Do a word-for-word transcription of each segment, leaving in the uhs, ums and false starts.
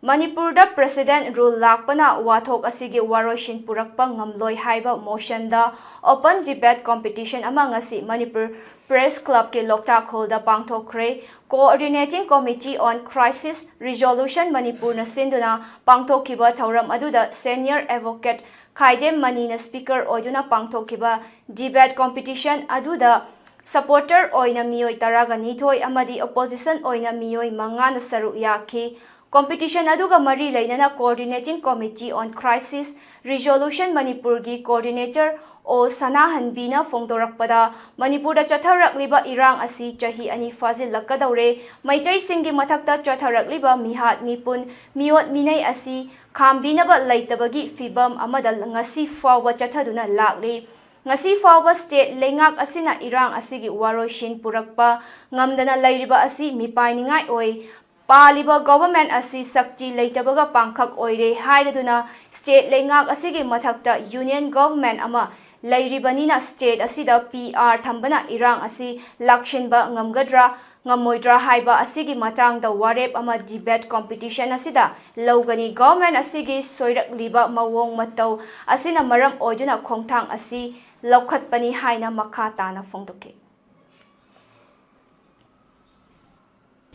ꯃꯅꯤꯄꯨꯔꯗ president rule ꯂꯥꯛꯄꯅ ꯋꯥꯊꯣꯛ ꯑꯁꯤꯒꯤ ꯋꯥꯔꯣꯏꯁꯤꯟ ꯄꯨꯔꯛꯄ ꯉꯝꯂꯣꯏ ꯍꯥꯏꯕ ꯃꯣꯁꯟꯗ ꯑꯣꯄꯟ ꯗꯤꯕꯦꯠ ꯀꯣꯝꯄꯤꯇꯤꯁꯟ ꯑꯃ ꯉꯁꯤ ꯃꯅꯤꯄꯨꯔ ꯄ꯭ꯔꯦꯁ ꯀ꯭ꯂꯕꯀꯤ ꯂꯣꯛꯇꯥꯛ ꯍꯣꯜꯗ ꯄꯥꯡꯊꯣꯛꯈ꯭ꯔꯦ꯫ Coordinating Committee on Crisis Resolution ꯃꯅꯤꯄꯨꯔꯅ ꯁꯤꯟꯗꯨꯅ ꯄꯥꯡꯊꯣꯛꯈꯤꯕ ꯊꯧꯔꯝ ꯑꯗꯨꯗ ꯁꯦꯅꯤꯌꯔ ꯑꯦꯗꯚꯣꯀꯦꯠ ꯈꯥꯏꯗꯦꯝ ꯃꯅꯤꯅ ꯁ꯭ꯄꯤꯀꯔ ꯑꯣꯏꯗꯨꯅ ꯄꯥꯡꯊꯣꯛꯈꯤꯕ ꯗꯤꯕꯦꯠ ꯀꯣꯝꯄꯤꯇꯤꯁꯟ ꯑꯗꯨꯗ ꯁꯄꯣꯔꯇꯔ ꯑꯣꯏꯅ ꯃꯤꯑꯣꯏ ꯇꯔꯥꯒ ꯅꯤꯊꯣꯏ ꯑꯃꯗꯤ ꯑꯣꯄꯣꯖꯤꯁꯟ ꯑꯣꯏꯅ ꯃꯤꯑꯣꯏ ꯃꯉꯥꯅ ꯁꯔꯨꯛ ꯌꯥꯈꯤ꯫ ꯀꯣꯝꯄꯤꯇꯤꯁꯟ ꯑꯗꯨꯒ ꯃꯔꯤ ꯂꯩꯅꯅ Coordinating Committee on Crisis Resolution ꯃꯅꯤꯄꯨꯔꯒꯤ ꯀꯣꯑꯣꯔꯗꯤꯅꯦꯇꯔ ꯑꯣ ꯁꯅꯥꯍꯟꯕꯤꯅ ꯐꯣꯡꯗꯣꯔꯛꯄꯗ, ꯃꯅꯤꯄꯨꯔꯗ ꯆꯠꯊꯔꯛꯂꯤꯕ ꯏꯔꯥꯡ ꯑꯁꯤ ꯆꯍꯤ ꯑꯅꯤ ꯐꯥꯖꯤꯜꯂꯛꯀꯗꯧꯔꯦ꯫ ꯃꯩꯇꯩꯁꯤꯡꯒꯤ ꯃꯊꯛꯇ ꯆꯠꯊꯔꯛꯂꯤꯕ ꯃꯤꯍꯥꯠ ꯃꯤꯄꯨꯟ, ꯃꯤꯑꯣꯠ ꯃꯤꯅꯩ ꯑꯁꯤ ꯈꯥꯝꯕꯤꯅꯕ ꯂꯩꯇꯕꯒꯤ ꯐꯤꯚꯝ ꯑꯃꯗ ꯉꯁꯤ ꯐꯥꯎꯕ ꯆꯠꯊꯗꯨꯅ ꯂꯥꯛꯂꯤ꯫ ꯉꯁꯤ ꯐꯥꯎꯕ ꯁ꯭ꯇꯦꯠ ꯂꯩꯉꯥꯛ ꯑꯁꯤꯅ ꯏꯔꯥꯡ ꯑꯁꯤꯒꯤ ꯋꯥꯔꯣꯏꯁꯤꯟ ꯄꯨꯔꯛꯄ ꯉꯝꯗꯅ ꯂꯩꯔꯤꯕ ꯑꯁꯤ ꯃꯤꯄꯥꯏꯅꯤꯡꯉꯥꯏ ꯑꯣꯏ꯫ ꯄꯥꯜꯂꯤꯕ ꯒꯣꯚꯔꯟꯃꯦꯟꯠ ꯑꯁꯤ ꯁꯛꯇꯤ ꯂꯩꯇꯕꯒ ꯄꯥꯡꯈꯛ ꯑꯣꯏꯔꯦ ꯍꯥꯏꯔꯗꯨꯅ ꯁ꯭ꯇꯦꯠ ꯂꯩꯉꯥꯛ ꯑꯁꯤꯒꯤ ꯃꯊꯛꯇ ꯌꯨꯅꯤꯌꯟ ꯒꯣꯚꯔꯟꯃꯦꯟꯠ ꯑꯃ ꯂꯩꯔꯤꯕꯅꯤꯅ ꯁ꯭ꯇꯦꯠ ꯑꯁꯤꯗ ꯄꯤ ꯑꯥꯔ ꯊꯝꯕꯅ ꯏꯔꯥꯡ ꯑꯁꯤ ꯂꯥꯛꯁꯤꯟꯕ ꯉꯝꯒꯗ꯭ꯔꯥ ꯉꯝꯃꯣꯏꯗ꯭ꯔꯥ ꯍꯥꯏꯕ ꯑꯁꯤꯒꯤ ꯃꯇꯥꯡꯗ ꯋꯥꯔꯦꯞ ꯑꯃ ꯗꯤꯕꯦꯠ ꯀꯣꯝꯄꯤꯇꯤꯁꯟ ꯑꯁꯤꯗ ꯂꯧꯒꯅꯤ꯫ ꯒꯣꯚꯔꯟꯃꯦꯟꯠ ꯑꯁꯤꯒꯤ ꯁꯣꯏꯔꯛꯂꯤꯕ ꯃꯑꯣꯡ ꯃꯇꯧ ꯑꯁꯤꯅ ꯃꯔꯝ ꯑꯣꯏꯗꯨꯅ ꯈꯣꯡꯊꯥꯡ ꯑꯁꯤ ꯂꯧꯈꯠꯄꯅꯤ ꯍꯥꯏꯅ ꯃꯈꯥ ꯇꯥꯅ ꯐꯣꯡꯗꯣꯛꯈꯤ꯫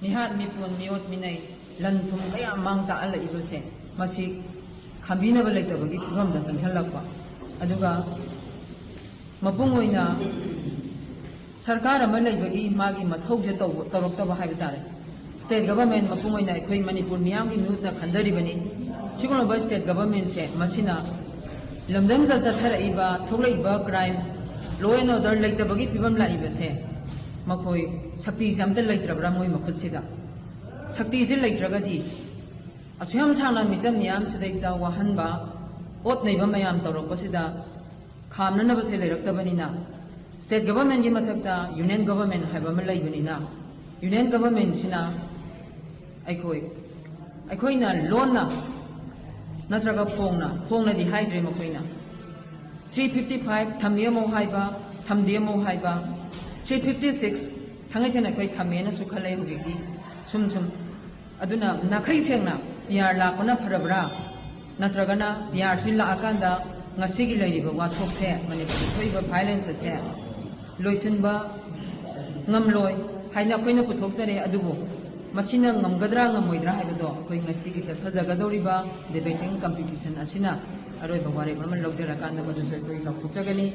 ꯃꯤꯍꯥꯠ ꯃꯤꯄꯨꯟ, ꯃꯤꯑꯣꯠ ꯃꯤꯅꯩ, ꯂꯟ ꯊꯨꯝ ꯀꯌꯥ ꯃꯥꯡ ꯇꯥꯛꯍꯜꯂꯛꯏꯕꯁꯦ, ꯃꯁꯤ ꯈꯥꯝꯕꯤꯅꯕ ꯂꯩꯇꯕꯒꯤ ꯐꯤꯕꯝꯗ ꯆꯪꯁꯤꯜꯂꯛꯄ, ꯑꯗꯨꯒ ꯃꯄꯨꯡ ꯑꯣꯏꯅ ꯁꯔꯀꯥꯔ ꯑꯃ ꯂꯩꯕꯒꯤ ꯃꯥꯒꯤ ꯃꯊꯧꯁꯦ ꯇꯧꯕ-, ꯇꯧꯔꯛꯇꯕ ꯍꯥꯏꯕ ꯇꯥꯔꯦ꯫ ꯁ꯭ꯇꯦꯠ ꯒꯚꯔꯟꯃꯦꯟꯠ, ꯃꯄꯨꯡ ꯑꯣꯏꯅ ꯑꯩꯈꯣꯏ ꯃꯅꯤꯄꯨꯔ ꯃꯤꯌꯥꯝꯒꯤ ꯃꯤꯍꯨꯠꯅ ꯈꯟꯖꯔꯤꯕꯅꯤ꯫ ꯁꯤꯒꯨꯝꯂꯕ ꯁ꯭ꯇꯦꯠ ꯒꯚꯔꯟꯃꯦꯟꯠꯁꯦ, ꯃꯁꯤꯅ ꯂꯝꯗꯝꯁꯤꯗ ꯆꯠꯊꯔꯛꯏꯕ, ꯊꯣꯛꯂꯛꯏꯕ ꯀ꯭ꯔꯥꯏꯝ, ꯂꯣ ꯑꯦꯟ ꯑꯣꯔꯗꯔ ꯂꯩꯇꯕꯒꯤ ꯐꯤꯕꯝ ꯂꯥꯛꯏꯕꯁꯦ, ꯃꯈꯣꯏ ꯁꯛꯇꯤꯁꯦ ꯑꯝꯇ ꯂꯩꯇ꯭ꯔꯕ꯭ꯔꯥ ꯃꯣꯏ ꯃꯈꯨꯠꯁꯤꯗ? ꯁꯛꯇꯤꯁꯦ ꯂꯩꯇ꯭ꯔꯒꯗꯤ ꯑꯁꯨꯛ ꯌꯥꯝ ꯁꯥꯡꯅ ꯃꯤꯆꯝ ꯃꯤꯌꯥꯝ ꯁꯤꯗꯩꯁꯤꯗ ꯋꯥꯍꯟꯕ, ꯑꯣꯠ ꯅꯩꯕ ꯃꯌꯥꯝ ꯇꯧꯔꯛꯄꯁꯤꯗ ꯈꯥꯝꯅꯅꯕꯁꯦ ꯂꯩꯔꯛꯇꯕꯅꯤꯅ, ꯁ꯭ꯇꯦꯠ ꯒꯚꯔꯟꯃꯦꯟꯠꯀꯤ ꯃꯊꯛꯇ ꯌꯨꯅꯤꯌꯟ ꯒꯚꯔꯟꯃꯦꯟꯠ ꯍꯥꯏꯕ ꯑꯃ ꯂꯩꯕꯅꯤꯅ, ꯌꯨꯅꯤꯌꯟ ꯒꯚꯔꯟꯃꯦꯟꯠꯁꯤꯅ ꯑꯩꯈꯣꯏ, ꯑꯩꯈꯣꯏꯅ ꯂꯣꯟꯅ ꯅꯠꯇ꯭ꯔꯒ ꯐꯣꯡꯅ, ꯐꯣꯡꯅꯗꯤ ꯍꯥꯏꯗ꯭ꯔꯦ ꯃꯈꯣꯏꯅ, ꯊ꯭ꯔꯤ ꯐꯤꯐꯇꯤ ꯐꯥꯏꯚ ꯊꯝꯕꯤꯔꯝꯃꯣ ꯍꯥꯏꯕ, ꯊꯝꯕꯤꯔꯝꯃꯣ ꯍꯥꯏꯕ, ꯊ꯭ꯔꯤ ꯐꯤꯐꯇꯤ ꯁꯤꯛꯁ ꯊꯥꯡꯉꯩ ꯁꯦꯡꯅ ꯑꯩꯈꯣꯏ ꯊꯝꯃꯦꯅꯁꯨ ꯈꯜꯂꯦ ꯍꯧꯖꯤꯛꯇꯤ꯫ ꯁꯨꯝ ꯁꯨꯝ ꯑꯗꯨꯅ ꯅꯥꯈꯩ ꯁꯦꯡꯅ ꯄꯤ ꯑꯥꯔ ꯂꯥꯛꯄꯅ ꯐꯔꯕ꯭ꯔꯥ, ꯅꯠꯇ꯭ꯔꯒꯅ ꯄꯤ ꯑꯥꯔꯁꯤ ꯂꯥꯛꯑꯀꯥꯟꯗ ꯉꯁꯤꯒꯤ ꯂꯩꯔꯤꯕ ꯋꯥꯊꯣꯛꯁꯦ, ꯃꯅꯤꯄꯨꯔꯗ ꯊꯣꯛꯏꯕ violence ꯑꯁꯦ ꯂꯣꯏꯁꯤꯟꯕ ꯉꯝꯂꯣꯏ ꯍꯥꯏꯅ ꯑꯩꯈꯣꯏꯅ ꯄꯨꯊꯣꯛꯆꯔꯦ꯫ ꯑꯗꯨꯕꯨ ꯃꯁꯤꯅ ꯉꯝꯒꯗ꯭ꯔꯥ ꯉꯝꯃꯣꯏꯗ꯭ꯔꯥ ꯍꯥꯏꯕꯗꯣ ꯑꯩꯈꯣꯏ ꯉꯁꯤꯒꯤ ꯆꯠꯊꯖꯒꯗꯧꯔꯤꯕ debating competition ꯑꯁꯤꯅ ꯑꯔꯣꯏꯕ ꯋꯥꯔꯦꯞ ꯑꯃ ꯂꯧꯖꯔꯀꯥꯟꯗ ꯃꯗꯨꯁꯨ ꯑꯩꯈꯣꯏ ꯂꯥꯎꯊꯣꯛꯆꯒꯅꯤ꯫